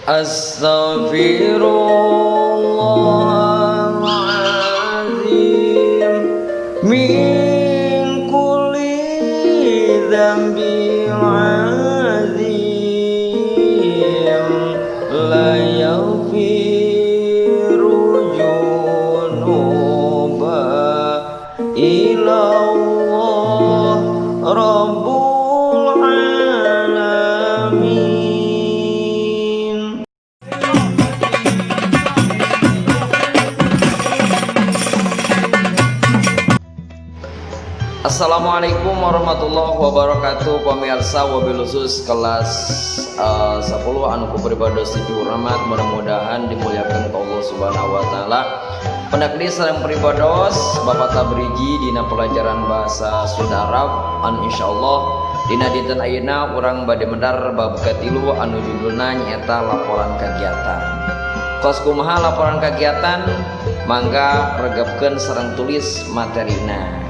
Astaghfirullahalazim min kulli dzambin azim la yaghfiru dzunuba illallah rabbul alamin. Assalamualaikum warahmatullahi wabarakatuh, pemirsa, wabil khusus kelas 10 anu ku pribados dihormat, mudah-mudahan dimuliakan ku Allah Subhanahu wa taala. Pendak deui sareng pribados Bapak Tabriji dina pelajaran bahasa Sunda Arab, anu insyaallah dina dinten ayeuna urang bade medar bab katilu anu judulna nyaeta laporan kegiatan. Kos kumaha laporan kegiatan? Mangga regepkeun sareng tulis materina.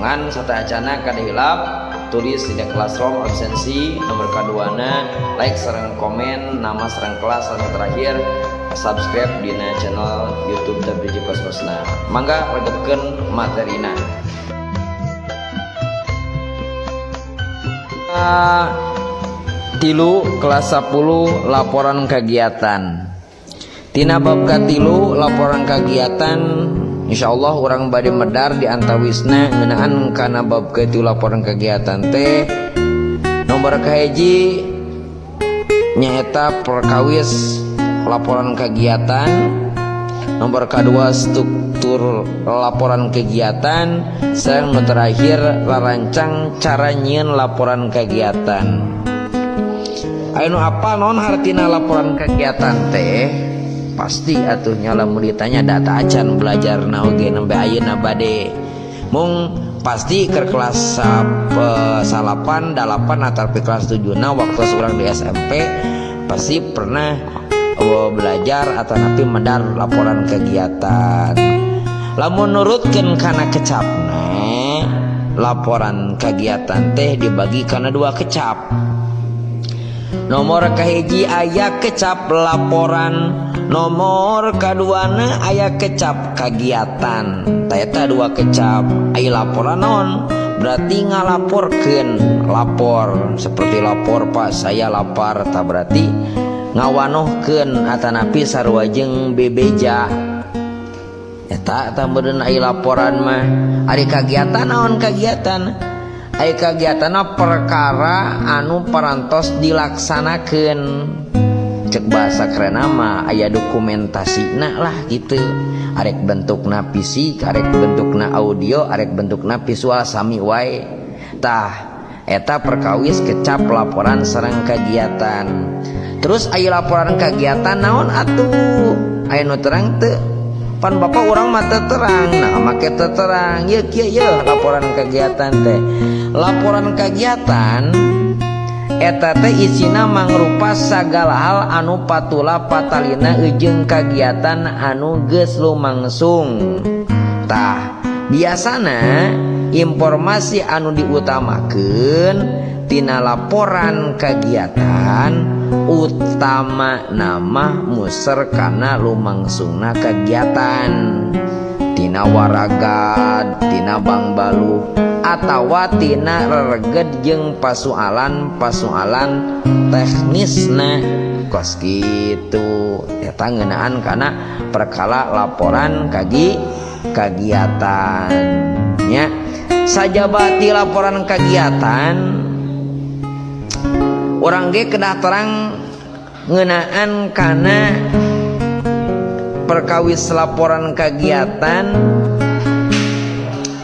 Ngan sateuacana kade hilap tulis di classroom absensi. Nomor kaduana, like sareng komen nama sareng kelas. Sareng terakhir, subscribe dina channel YouTube Tabriji Kosmosna. Mangga regepkeun materina. Tilu kelas 10, laporan kegiatan. Tina bab katilu laporan kegiatan, insyaallah urang bade medar di antawisna ngeunaan kana bab katilu laporan kegiatan teh. Nomor kahiji nyaeta perkawis laporan kegiatan, nomor kedua struktur laporan kegiatan, sareng nu terakhir rarancang cara nyieun laporan kegiatan. Aya nu apal naon hartina laporan kegiatan teh? Pasti atuh nya lamun ditanya, data acan belajar na oge nembe ayeuna bade mung pasti ke kelas salapan, dalapan, atau kelas tujuh. Nah, waktu urang di SMP pasti pernah belajar atau napi medar laporan kegiatan. Lamun nurutkeun kana kecapna, laporan kegiatan teh dibagi karena dua kecap. Nomor kahiji aya kecap laporan, nomor kaduana aya kecap kegiatan. Eta dua kecap. Aya laporan naon? Berarti ngalaporkeun, lapor seperti lapor, "Pak, saya lapar." Tak berarti ngawanohkeun atanapi sarua jeung bebeja. Eta tah meureun aya laporan mah. Ari kagiatan naon? Kagiatan, aya kagiatan perkara anu parantos dilaksanakeun. Cek bahasa keren mah aya dokumentasina lah gitu, arek bentukna fisik, arek bentukna audio, arek bentukna visual, sami wae. Tah, eta perkawis kecap laporan sareng kegiatan. Terus aya laporan kegiatan naon atuh? Aya nu terang teu? Pan bapak, urang mah teu terang. Nah, make teu terang ye kieu ye. Laporan kegiatan teh, laporan kegiatan eta teh isina mangrupa sagala hal anu patula patalina jeung kagiatan anu geus lumangsung. Tah, biasana informasi anu diutamakeun tina laporan kegiatan utama nama muser kana lumangsungna kegiatan, tina waragad, tina bangbaluh, atawa tina rereged jeung pasualan-pasualan teknisna, kos kitu. Eta ngeunaan kana perkara laporan kagiatan nya. Sajaba ti laporan kegiatan, urang ge kedah terang ngeunaan kana perkawis laporan kegiatan.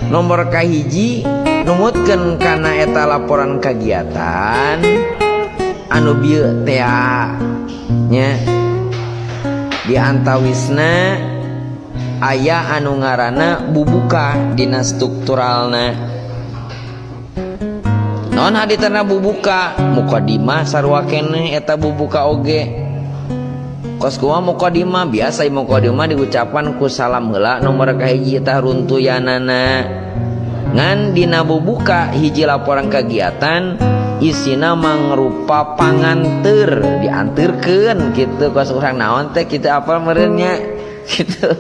Nomor kahiji, numutkeun kana eta laporan kegiatan anu bieu teh nya, di antawisna aya anu ngaranna bubuka dina strukturalna. Naon haditana bubuka? Mukadimah sarua keneh eta bubuka oge. Kos kumaha mukadimah? Biasa mukadimah diucapan ku salam heula nomor kahiji, tah runtuyanana. Ngan dina bubuka hiji laporan kegiatan Isina mangrupa panganteur, dianterkeun gitu kos urang naon teh kitu apal meureun nya gitu.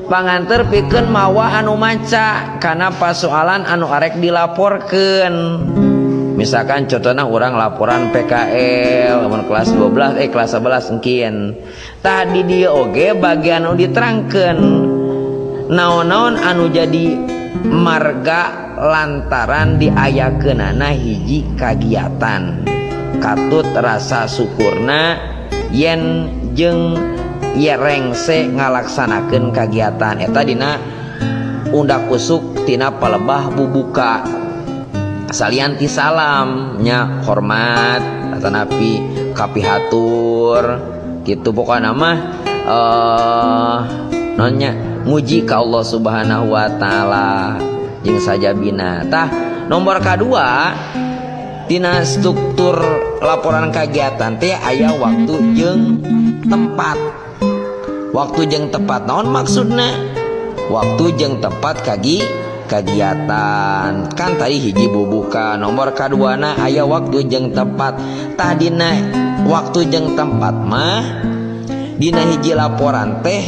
Panganteur pikeun mawa anu maca kana pasoalan anu arek dilaporkeun. Misalkan contohnya orang laporan PKL lamun kelas 12, kelas 11 mungkin. Tah, di dieu oge bagian anu diterangkeun naon-naon anu jadi marga lantaran diayakeunana hiji kagiatan, katut rasa syukurna yen jeung ye rengse ngalaksanakeun kagiatan eta dina undak usuk tina palebah bubuka. Salian ti salam nya, hormat atanapi kapihatur gitu, pokokna mah nonnya muji ka Allah Subhanahu wa Taala jeung sajabina. Tah, nomor kadua tina struktur laporan kegiatan teh aya waktu jeung tempat. Waktu jeung tempat naon maksudna? Waktu jeung tempat kegiatan kan tadi hiji bubuka, nomor kaduana aya waktu jeung tempat. Tah, dina waktu jeung tempat mah dina hiji laporan teh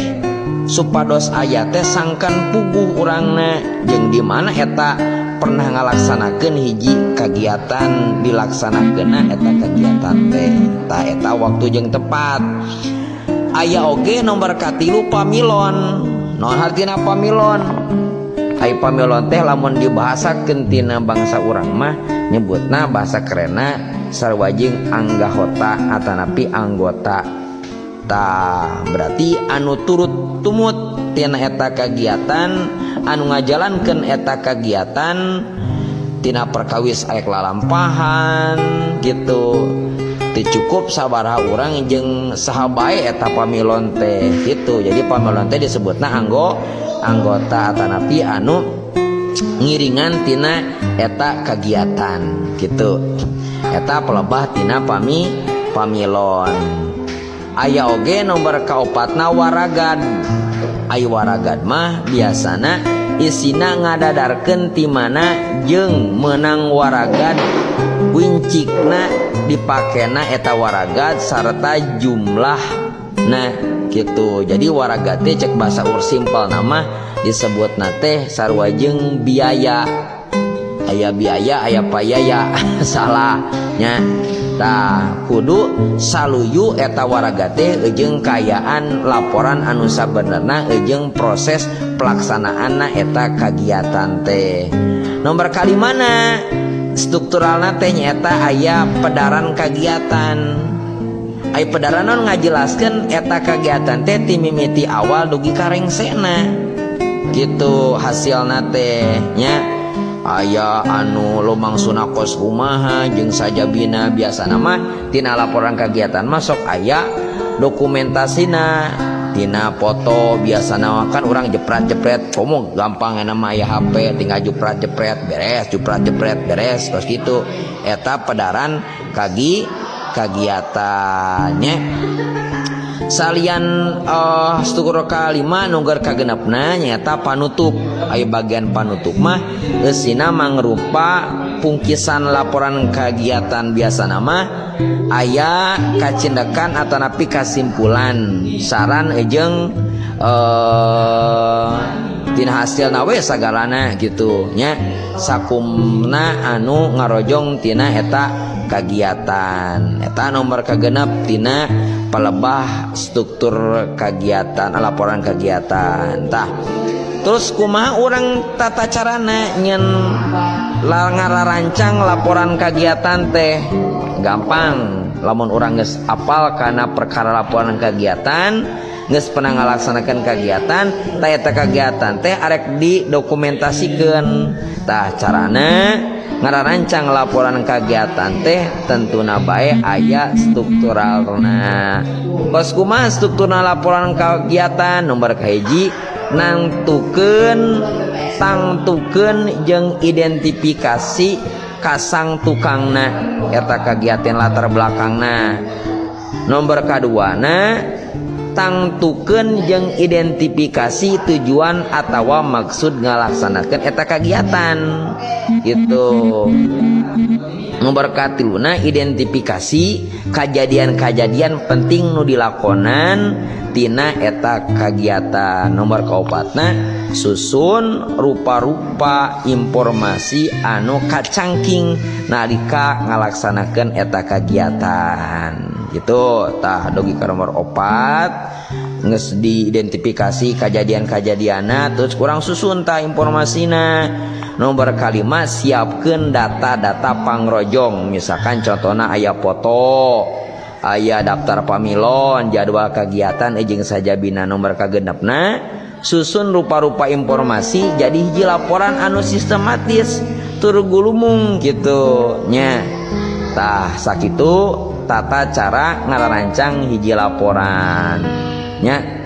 supados aya teh sangkan puguh urangna jeung di mana eta pernah ngalaksanakeun hiji kegiatan, dilaksanakeunna eta kegiatan teh. Tah, eta waktu jeung tempat. Aya oge nomor katilu, pamilon. Naon hartina pamilon? Ai pamilon teh lamun dibahasakeun tina bangsa urang mah nyebutna bahasa kerenna sarua jeung anggahota atanapi anggota. Tah, berarti anu turut tumut tina eta kegiatan, anu ngajalankeun eta kegiatan tina perkawis arek lalampahan gitu. Teu cukup sabaraha urang jeung saha bae eta pamilon teh gitu. Jadi pamilon teh disebutna anggota atanapi anu ngiringan tina eta kegiatan gitu. Eta pelebah tina pamilon. Aya oge nomor kaopatna, waragad. Ai waragad mah biasana isina ngadadarkeun ti mana jeung meunang waragad, wincikna dipakena eta waragad, sarta jumlah. Nah, gitu. Jadi waragad teh cek bahasa ur simpel nama disebutna teh sarua jeung biaya. Aya biaya, aya payaya, salah nya. Tah, kudu saluyu eta waragad teh jeung kaayaan laporan anu sabenerna jeung proses pelaksanaanna eta kagiatan teh. Nomor kalimana strukturalna teh nyaeta aya pedaran kagiatan. Ai pedaran naon? Ngajelaskeun eta kagiatan teh ti mimiti awal dugi ka rengsena gitu. Hasilna teh nya aya anu lumangsuna kos kumaha jeung sajabina. Biasana mah tina laporan kegiatan masuk aya dokumentasina tina foto. Biasana kan orang jepret-jepret, komo gampang enak mah aya HP, tinggal jepret-jepret beres, jepret-jepret beres terus gitu. Eta pedaran kagiatannya. Salian struktur kalima, nunggar kagenepna nyaeta panutup. Aya bagian panutup mah eusina mangrupa pungkisan laporan kegiatan. Biasa nama aya kacindekan atanapi kasimpulan, saran jeung tina hasilna we sagalana gitu nya, sakumna anu ngarojong tina eta kagiatan. Eta nomor kagenep tina palebah struktur kegiatan laporan kegiatan. Tah, terus kumaha urang tata carana nyen ngarancang laporan kegiatan teh? Gampang, lamun urang geus apal kana perkara laporan kegiatan, geus pernah ngalaksanakeun kegiatan, tah eta kegiatan teh arek didokumentasikeun. Tah, carana ngarancang laporan kegiatan teh tentuna bae aya strukturalna. Kos kumaha strukturna laporan kegiatan? Nomor kahiji, nangtukeun, tangtukeun jeung identifikasi kasang tukangna eta kegiatan, latar belakangna. Nomor kaduana, tangtukeun jeung identifikasi tujuan atawa maksud ngalaksanakeun eta kegiatan gitu. Nomor katiluna, identifikasi kejadian-kejadian penting nu dilakonan tina eta kagiatan. Nomor kaopatna, susun rupa-rupa informasi anu kacangking nalika ngalaksanakeun eta kagiatan gitu. Tah, dugi ka nomor 4 geus diidentifikasi kejadian-kejadianna, terus kurang susun tah informasina. Nomor kalima, siapkan data-data pangrojong, misalkan contohnya aya foto, aya daftar pamilon, jadwal kegiatan, jeung sajabina. Nomor kagenepna, susun rupa-rupa informasi jadi hiji laporan anu sistematis tur gulumung gitu nya. Tah, sakitu tata cara ngarancang hiji laporan nya.